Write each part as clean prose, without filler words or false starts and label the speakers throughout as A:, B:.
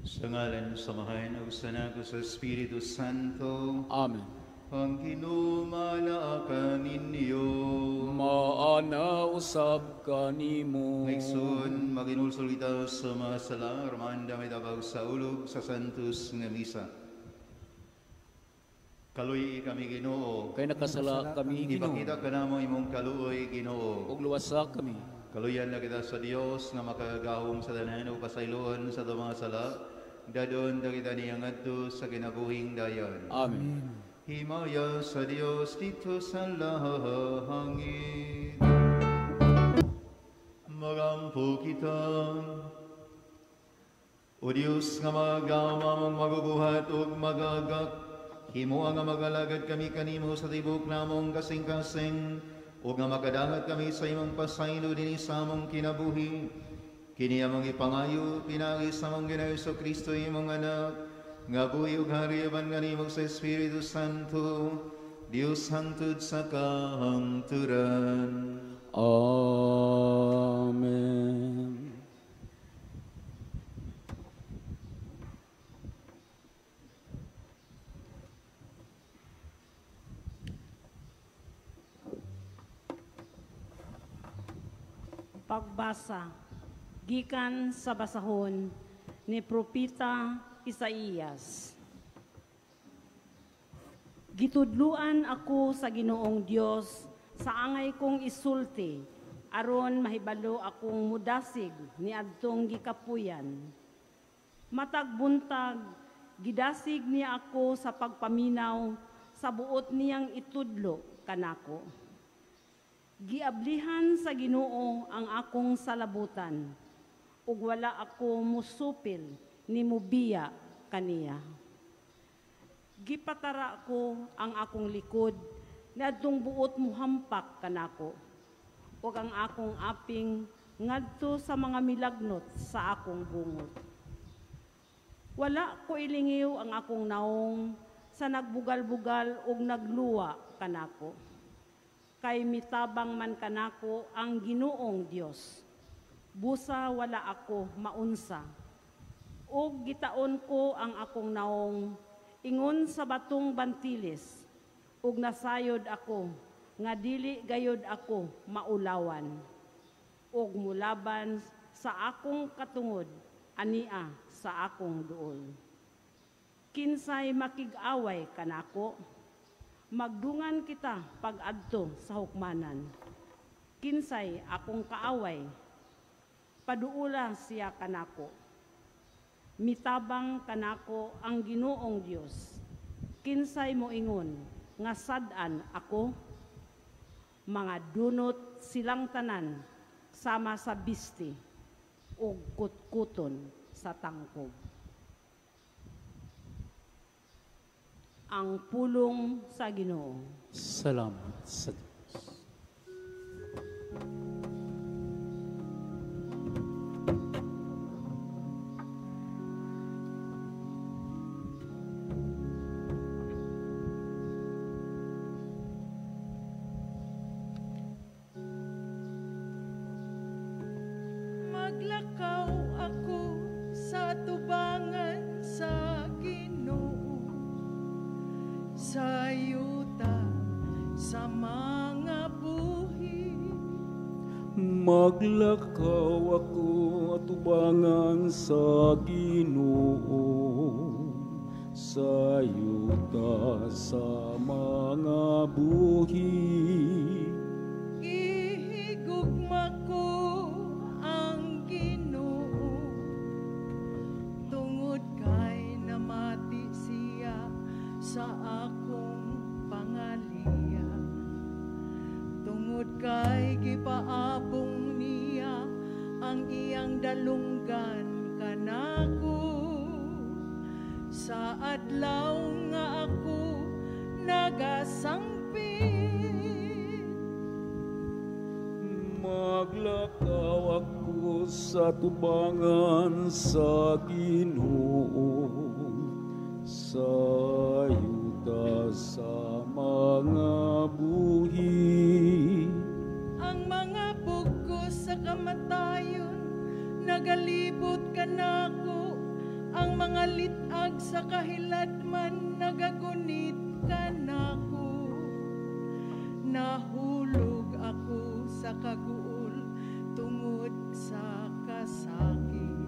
A: Sa ngalan sa Amahan ug sa Anak ug sa Espiritu Santo.
B: Amen.
A: Ang Ginoo maanaa kaninyo.
B: Maana usab kanimo.
A: Mga igsoon, maghinulsol kita sa mga sala, aron maandam tabang sa ulog sa Santos nga Misa. Kaluy-i kami, Ginoo.
B: Kay nakasala kami, Ginoo.
A: Ipakita kanamo imong kaluoy, Ginoo.
B: Ug luwasa kami.
A: Kaluyan na kita sa Dios nga makagagahom sa tanan ug pasayloon sa atong mga sala. Dadon ta kita niya ngadto sa kinabuhing dayon.
B: Amen.
A: Himaya sa Dios didto sa langit. Magampo kita. O Dios nga makagagahom among magubuhat ug magagak, himoa nga magalagad kami kanimo sa tibok namong kasing-kasing, ug nga makadangat kami sa imong pasaylo dinhi sa among kinabuhi. Kini among ipangayo pinaagi sa among Ginoong Kristo, imong Anak, nga buhi ug hari uban kanimo sa Espiritu Santo, Dios hangtod sa kahangturan.
B: Amen.
C: Pagbasa gikan sa basahon ni Propeta Isaías. Gitudluan ako sa Ginoong Dios sa angay kong isulti aron mahibalo akong mudasig ni adtong gikapuyan. Matag buntag gidasig niya ako sa pagpaminaw sa buot niyang itudlo kanako. Giablihan sa Ginoo ang akong salabutan, ug wala ako musupil ni mubiya kaniya. Gipatara ko ang akong likod niadtong buot muhampak kanako, ug ang akong aping ngadto sa mga milagnot sa akong bungot. Wala ko ilingiw ang akong naong sa nagbugal-bugal ug nagluwa kanako. Kay mitabang man kanako ang Ginoong Dios. Busa wala ako maunsa. Ug gitaon ko ang akong naong ingon sa batong bantilis, ug nasayod ako nga dili gayod ako maulawan. Ug mulaban sa akong katungod ania sa akong duol. Kinsay makig-away kanako? Magdungan kita pag-adto sa hukmanan. Kinsay akong kaaway? Paduula siya kanako. Mitabang kanako ang Ginoong Dios. Kinsay moingon nga sad-an ako? Mga dunot silang tanan sama sa bisti ug kutkuton sa tangkob. Ang pulong sa Ginoo.
B: Salamat sa Diyos.
D: Maglakaw ako sa tubangan sa Ginoo, sa yuta sa mga buhi.
B: Maglakaw ako atubangan sa Ginoo, sa yuta sa mga buhi.
D: Gihigugma ko ang Ginoo, tungod kay namati siya sa akong pangaliya. Tungod kay gipaabong niya ang iyang dalunggan kanako, sa adlaw nga ako nagasangpit.
B: Maglakaw ako sa tubangan sa Ginoo, sa yuta sa mga buhi.
D: Ang mga bugkos sa kamatayon nagalibot kanako, ang Ang mga litag sa kahiladman nagagunit kanako. Nahulog ako sa kaguol tungod sa kasakit.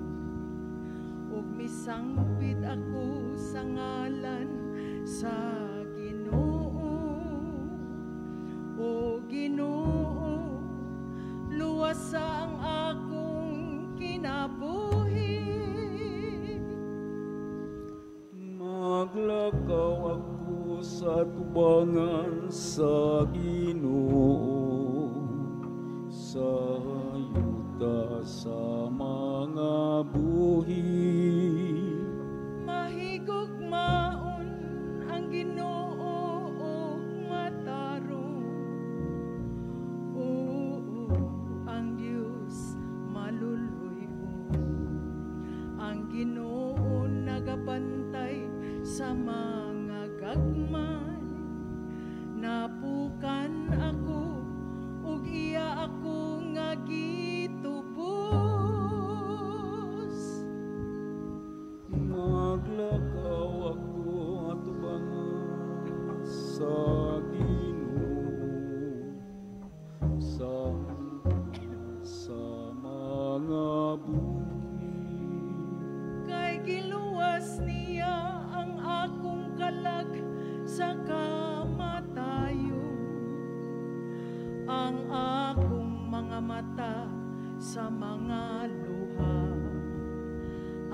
D: Ug misangpit ako sa ngalan sa Ginoo. O Ginoo, luwasa ang akong kinabuhi.
B: Maglakaw ako sa tubangan sa Ginoo, sa yuta sa mga buhi.
D: Mahigugmaon ang Ginoo ug matarong. Oo, ang Dios maluluy-on. Ang Ginoo nagabantay sa mga gagmay. Napukan ako ug iya ako nga gitubos.
B: Maglakaw ako atubangan sa Ginoo, sa mga buhi.
D: Kay giluwas niya ang akong kalag sa kamatayon, ang akong mga mata sa mga luha,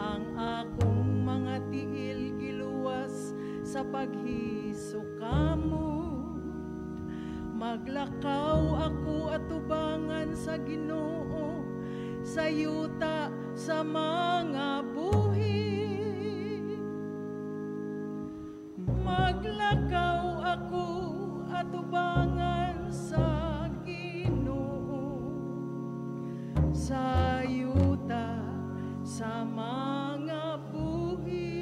D: ang akong mga tiil giluwas sa paghisukamo. Maglakaw ako atubangan sa Ginoo, sa yuta sa mga buhi. Maglakaw ako atubangan sa Ginoo, sa yuta sa mga buhi.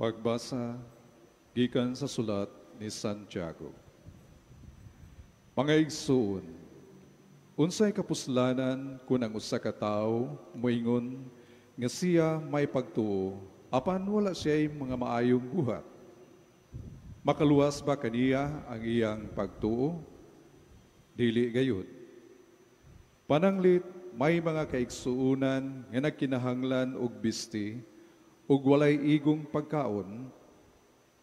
E: Pagbasa gikan sa sulat ni Santiago. Mga igsuon, unsay kapuslanan kun ang usa ka tawo moingon nga siya may pagtuo apan wala siya'y mga maayong buhat? Makaluwas ba kaniya ang iyang pagtuo? Dili gayud. Pananglit may mga kaigsuonan nga nagkinahanglan og bisti ug walay igong pagkaon,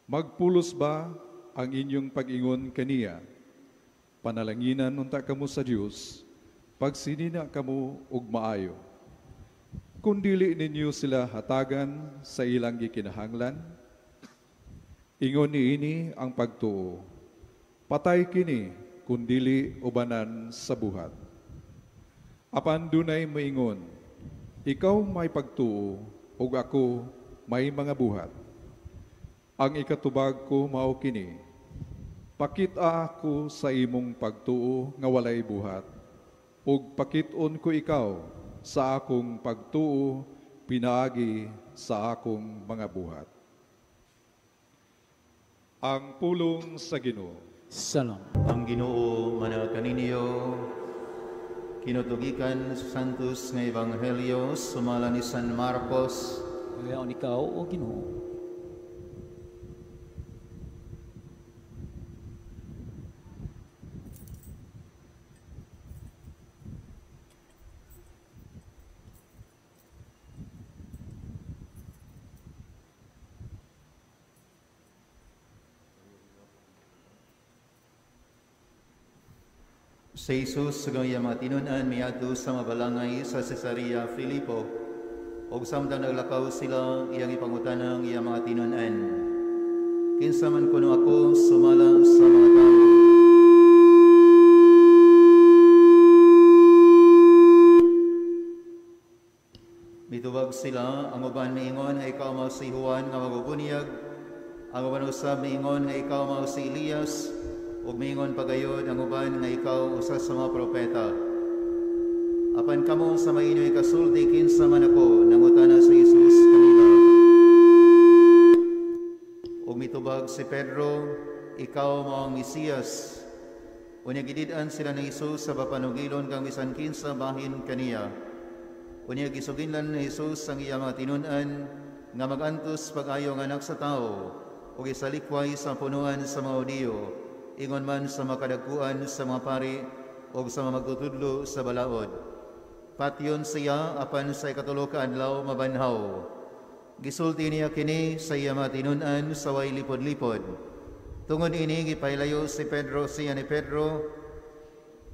E: magpulos ba ang inyong pag-ingon kaniya? Panalanginan unta kamo sa Dios, pagsinina kamo og maayo. Kung dili ninyo sila hatagan sa ilang gikinahanglan, ingon niini ang pagtuo, patay kini kung dili ubanan sa buhat. Apan dunay moingon, ikaw may pagtuo ug ako may mga buhat. Ang ikatubag ko mao kini, pakita ako sa imong pagtuo nga walay buhat, ug pakit-on ko ikaw sa akong pagtuo pinaagi sa akong mga buhat. Ang pulong sa Ginoo.
B: Salam.
A: Ang Ginoo manakaninyo. Kinutugikan sa Santos nga Ebanghelyo sumala ni San Marcos.
B: Pagayaon ikaw o Ginoo.
A: Si Jesus sa iyang mga tinun-an miadto sa mabalangay sa Cesarea Filipo, ug samtang naglakaw sila iyang ipangutana ang iyang mga tinun-an. Kinsa man kuno ako sumala sa mga tawo? Mitubag sila, ang uban miingon nga ikaw mao si Juan nga magubunyag, ang uban usab miingon nga ikaw mao si Elias, ug miingon pagayod ang uban nga ikaw usa sa mga propeta. Apan kamo sa mainyo'y kasulti, kinsa Kinsa man ako?" Nangutana si Jesus kanila. Ug mitubag si Pedro, "Ikaw mao ang Mesiyas." Unya gidid-an sila ni Jesus sa papanugilon kang bisan kinsa bahin kaniya. Unya gisuginlan ni Jesus ang iya mga tinun-an nga mag-antos pag-ayo ang Anak sa Tawo ug isalikway sa punuan sa mga Hudiyo, ingon man sa makadagkuan sa mga pari ug sa mga magtutudlo sa balaod. Patyon siya apan sa ikatulo ka adlaw mabanhaw. Gisulti niya kini sa iya mga tinun-an sa way lipod-lipod. Tungod ini gipaylayo si Pedro siya ni Pedro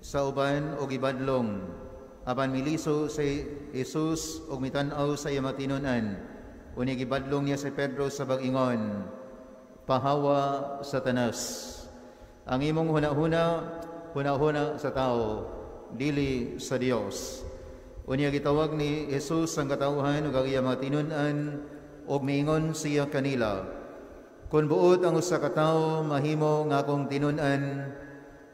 A: sa uban og gibadlong. Apan miliso si Jesus og mitan-aw sa iya mga tinun-an. Unya gibadlong niya si Pedro sa pag-ingon, "Pahawa, Satanas. Ang imong hunahuna, hunahuna sa tao, dili sa Dios." Unya gitawag ni Jesus ang katawhan ug ang iya mga tinun-an ug miingon siya kanila, "Kun buot ang usa ka tawo mahimo nga akong tinun-an,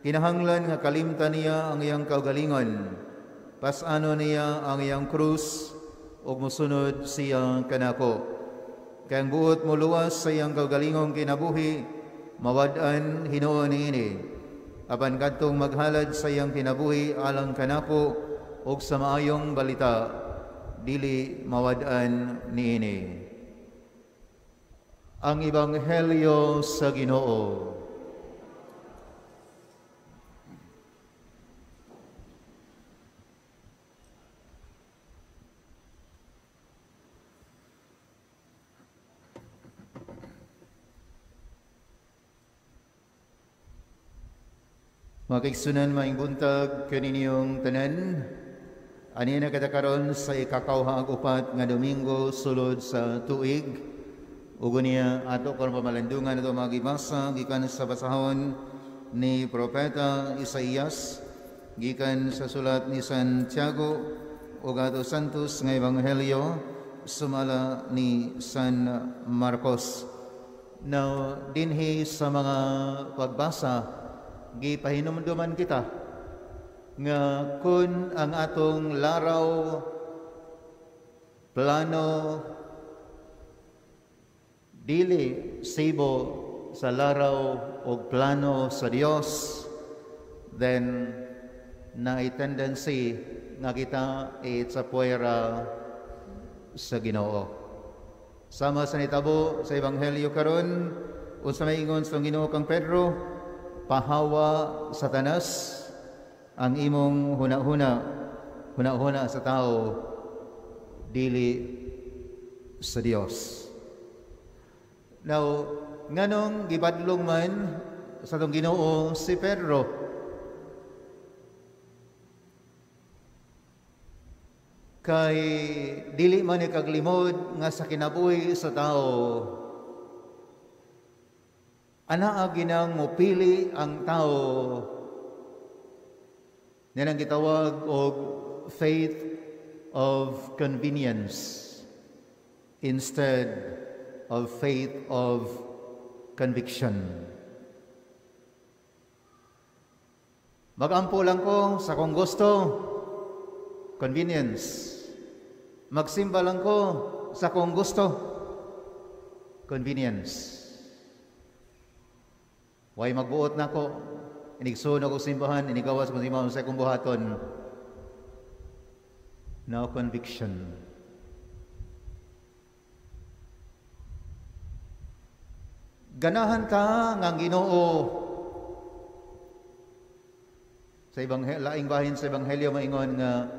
A: kinahanglan nga kalimtan niya ang iyang kaugalingon, pas-ano niya ang iyang krus ug mosunod siya kanako. Kay ang buot moluwas sa iyang kaugalingong kinabuhi, mawad-an hinuon niini. Apan kadtong maghalad sa iyang kinabuhi alang kanako ug sa maayong balita, dili mawad-an niini." Ang Ebanghelyo sa Ginoo. Mga kaigsunan, maayong buntag kaninyong tanan. Ani na kita karon sa ikakauha ug upat nga Domingo sulod sa tuig. Ug unya ato karon pamalandungan ato mga gibasa gikan sa basahon ni Propeta Isaías, gikan sa sulat ni Santiago ug ato Santos nga Ebanghelyo sumala ni San Marcos. Now dinhi sa mga pagbasa, gipahinumduman kita nga kun ang atong laraw, plano, dili sibo sa laraw o plano sa Dios, then naay tendency nga kita itsapuera sa Ginoo. Sama sa nitabo sa Ebanghelyo karon, unsa may ingon sa Ginoo kang Pedro, "Pahawa, Satanas, ang imong hunahuna, hunahuna sa tao, dili sa Dios." Now, nganong gibadlong man sa atong Ginoo si Pedro? Kay dili man ikaglimod nga sa kinabuhi sa tao, anaa ginang mopili ang tao. Yan ang gitawag og faith of convenience instead of faith of conviction. Magampo lang ko sa kong gusto, convenience. Magsimba lang ko sa kong gusto, convenience. Way magbuot na ko, inigsuon ako simbahan, inigawas ko simbahan sa akong buhaton. No conviction. Ganahan ka nga Ginoo. Sa laing bahin sa Ebanghelyo maingon nga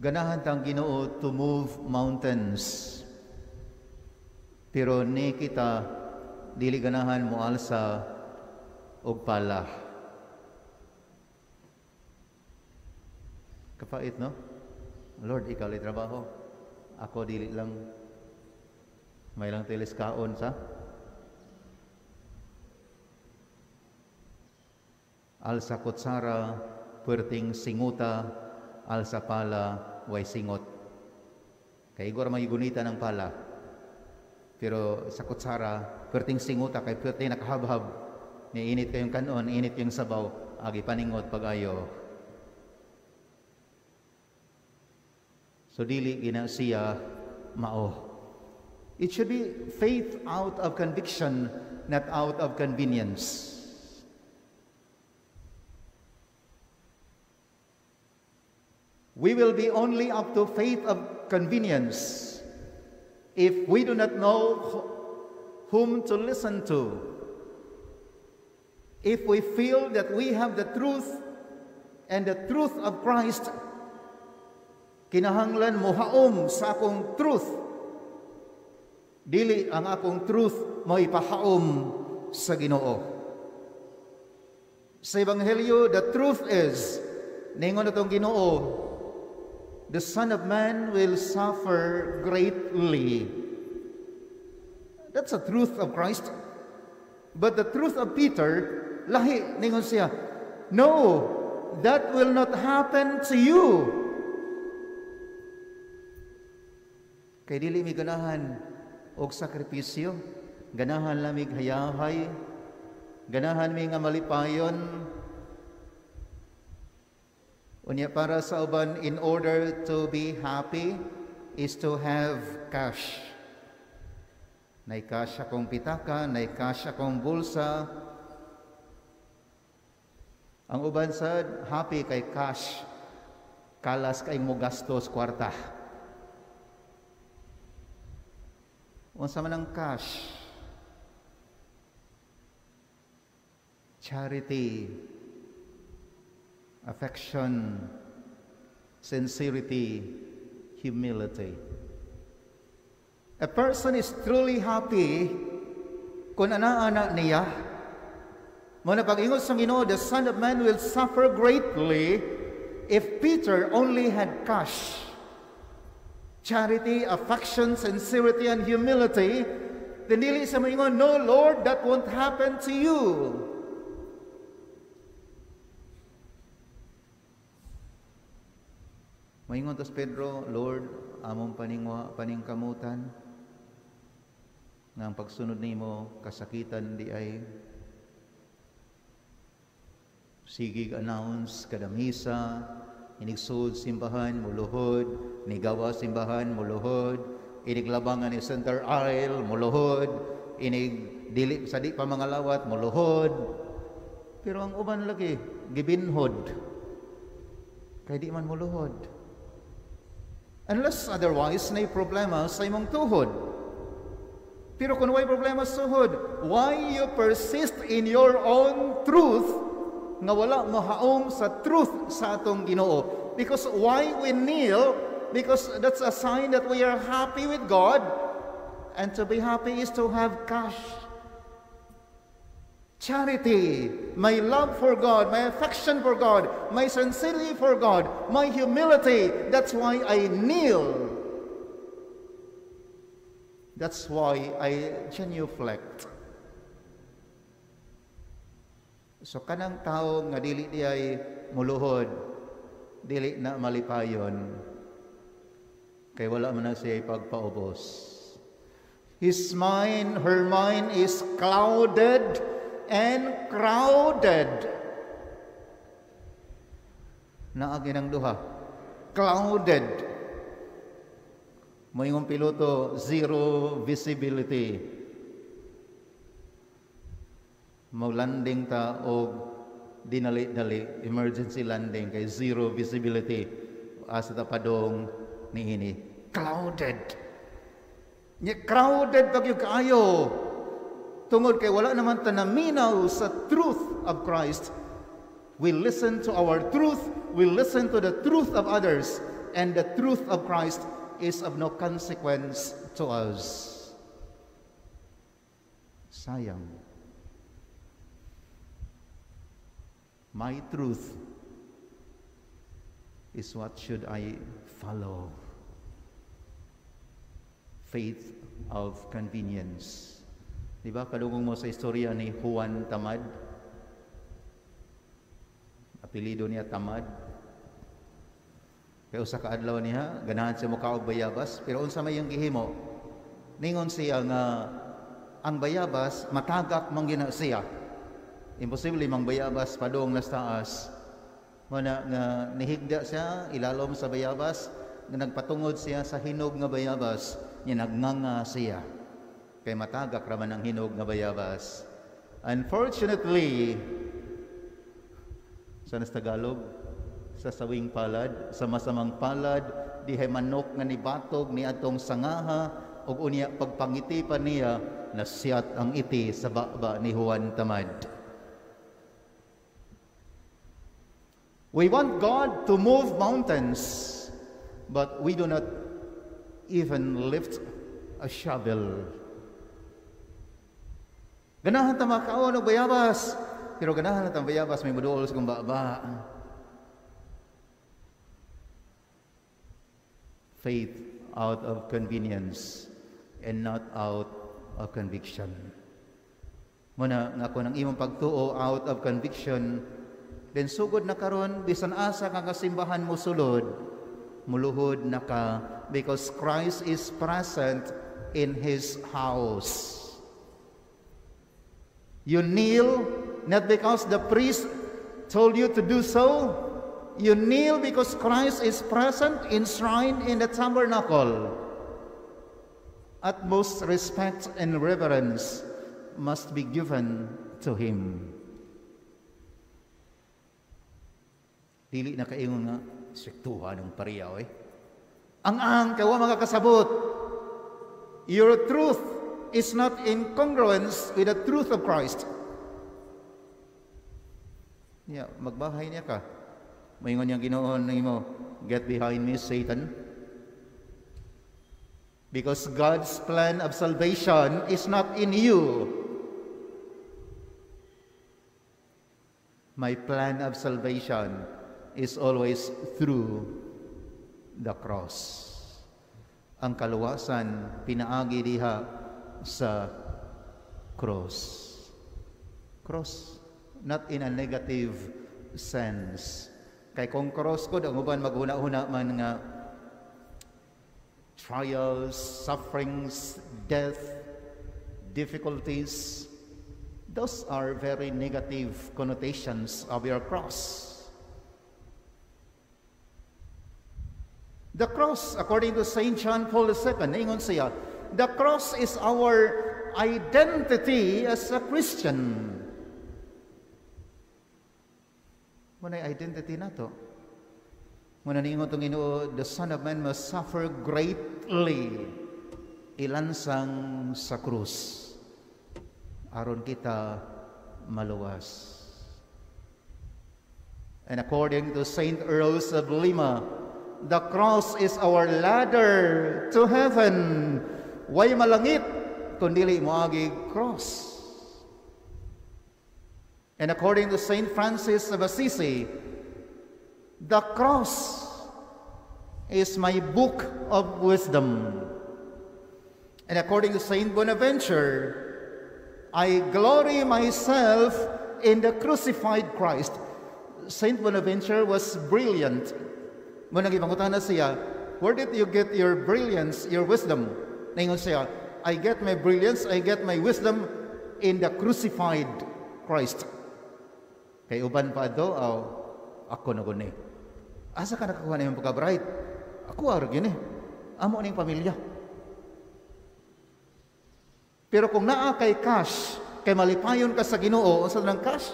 A: ganahan tang Ginoo to move mountains. Pero ni kita dili ganahan moalsa og pala. Kapait, no? Lord, ikaw lay trabaho. Ako dili lang. May lang tilis kaon sa alsa kutsara, puwerteng singuta, alsa pala, way singot. Kay igor magigunita ng pala. Pero sa kutsara, puwerteng singuta, kay puwerteng nakahabhab. Niinit kayong kanon, init yung sabaw, agi paningot pag-ayo. So dili gina siya mao. It should be faith out of conviction, not out of convenience. We will be only up to faith of convenience if we do not know whom to listen to. If we feel that we have the truth and the truth of Christ, kinahanglan mohaom sa akong truth. Dili ang akong truth maipahaom sa Ginoo. Sa Ebanghelyo, the truth is, ningon atong Ginoo, the Son of Man will suffer greatly. That's the truth of Christ. But the truth of Peter, lahi, ningon siya, no, that will not happen to you. Kay dili mi ganahan og sakripisyo, ganahan lamig hayahay, ganahan mi nga malipayon. Unya para sa uban, in order to be happy is to have cash. Nay cash akong pitaka, nay cash akong bulsa. Ang uban sad happy kay cash, kalas kay mo gastos kwarta. Unsa man ang cash? Charity, affection, sincerity, humility. A person is truly happy kung ana-ana niya. Muna pag-ingon sa Ginoo, the Son of Man will suffer greatly if Peter only had cash. Charity, affection, sincerity, and humility. Then dili sa moingon, no Lord, that won't happen to you. Moingon tos Pedro, Lord, among paningkamutan nga ang pagsunod nimo kasakitan di ay sigig announce kada misa, inigsud simbahan muluhod, nigawa simbahan muluhod, iniglabangan ni center aisle muluhod, inig dili sa di pa mga lawat muluhod. Pero ang uban lagi gibinhod kay di man muluhod. Unless otherwise nay problema sa imong tuhod. Pero kung way problema sa tuhod, why you persist in your own truth nga wala mahaom sa truth sa atong Ginoo? Because why we kneel? Because that's a sign that we are happy with God, and to be happy is to have cash. Charity, my love for God, my affection for God, my sincerity for God, my humility. That's why I kneel. That's why I genuflect. So kanang tao nga dili di ay muluhod, dili na malipayon, kay wala man na siya pagpaubos. His mind, her mind is clouded and crowded. Naagi ng duha. Clouded. Moingon piloto, zero visibility. Mo-landing ta og dinali-dali, emergency landing kay zero visibility. Asa ta padong niini. Clouded. Nya crowded pag yung kaayo. Tungod kay wala naman ta naminaw sa truth of Christ. We listen to our truth, we listen to the truth of others, and the truth of Christ is of no consequence to us. Sayang. My truth is what should I follow. Faith of convenience. Di ba, kalugong mo sa istorya ni Juan Tamad? Apelido niya Tamad. Kaya usa ka adlaw niya, ganahan siya mukaog bayabas, pero unsa may iyang gihimo? Ningon siya nga ang bayabas matagak man gina siya. Imposible mang bayabas padung nas taas. Mana nga nihigda siya ilalom sa bayabas, Nga nagpatungod siya sa hinog nga bayabas, niya nagnganga siya. Kay matagak raman ang hinog nga bayabas. Unfortunately, sa Tagalog, sa sawing palad, sa masamang palad, dihay manok nga nibatog ni atong sangaha, ug unya pagpangiti pa niya, nasiyat ang iti sa baba ni Juan Tamad. We want God to move mountains, but we do not even lift a shovel. Ganahan ta makaon og bayabas, pero ganahan ta bayabas may muduol sa baba. Faith out of convenience and not out of conviction. Muna nga kung ang imong pagtuo out of conviction, then sugod na karon bisan asa ka kasimbahan mo sulod, muluhod na ka because Christ is present in His house. You kneel not because the priest told you to do so. You kneel because Christ is present enshrined in the tabernacle. Utmost respect and reverence must be given to Him. Dili na kaingon nga sektuhan ng pariyaw eh. Ang kawa mga kasabot. Your truth is not in congruence with the truth of Christ. Yeah, magbahay niya ka. Maingon niyang Ginoo nimo, get behind me, Satan. Because God's plan of salvation is not in you. My plan of salvation is always through the cross. Ang kaluwasan pinaagi diha sa cross. Cross, not in a negative sense. Kay kung cross ko, ang uban maghuna-huna man nga trials, sufferings, death, difficulties, those are very negative connotations of your cross. The cross, according to St. John Paul II, ingon siya, the cross is our identity as a Christian. Muna identity nato. Muna niingon tong Ginoo, the Son of Man must suffer greatly. Ilansang sa krus. Aron kita maluwas. And according to St. Earls of Lima, the cross is our ladder to heaven. Way malangit kun dili moagi cross. And according to St. Francis of Assisi, the cross is my book of wisdom. And according to St. Bonaventure, I glory myself in the crucified Christ. St. Bonaventure was brilliant. Munang ipangutana siya, where did you get your brilliance, your wisdom? Ningon siya, I get my brilliance, I get my wisdom in the crucified Christ. Kay uban pa do, aw, ako na guni. Asa ka nakakuha na yung pagka-bright? Ako arag yun eh. Amo ning pamilya. Pero kung naa kay cash, kay malipayon ka sa Ginoo, unsa nang cash?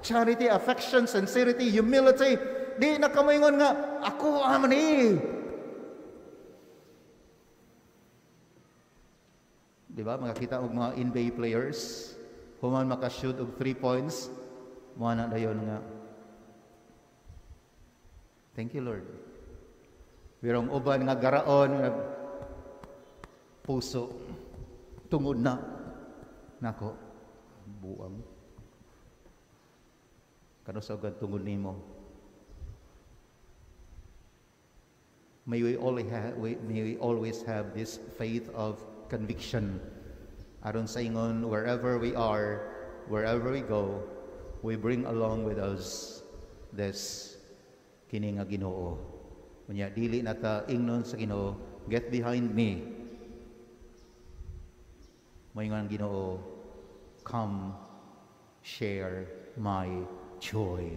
A: Charity, affection, sincerity, humility. Di na kamoingon nga, ako aman eh. Di ba? Makakita og mga NBA players, human makashoot og 3 points, mga na dayon nga, thank you, Lord. Pero ang uban nga garaon, nga puso, tungod na, nako, buang. Kano sa ugan tungod nimo? May we always have this faith of conviction. Aron sa ingon, wherever we are, wherever we go, we bring along with us this kini nga Ginoo. Unya dili na ta ingnon sa Ginoo, get behind me. Moingon ang Ginoo, come share my joy.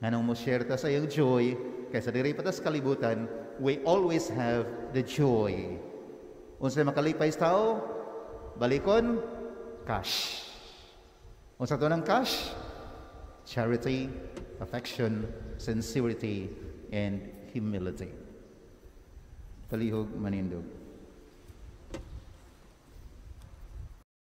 A: Nganong mo share ta sa iyong joy, kaysa diri pa ta sa kalibutan, we always have the joy. Unsay makalipay sa tao? Balikon, cash. Unsa to ng cash? Charity, affection, sincerity, and humility. Palihog manindog.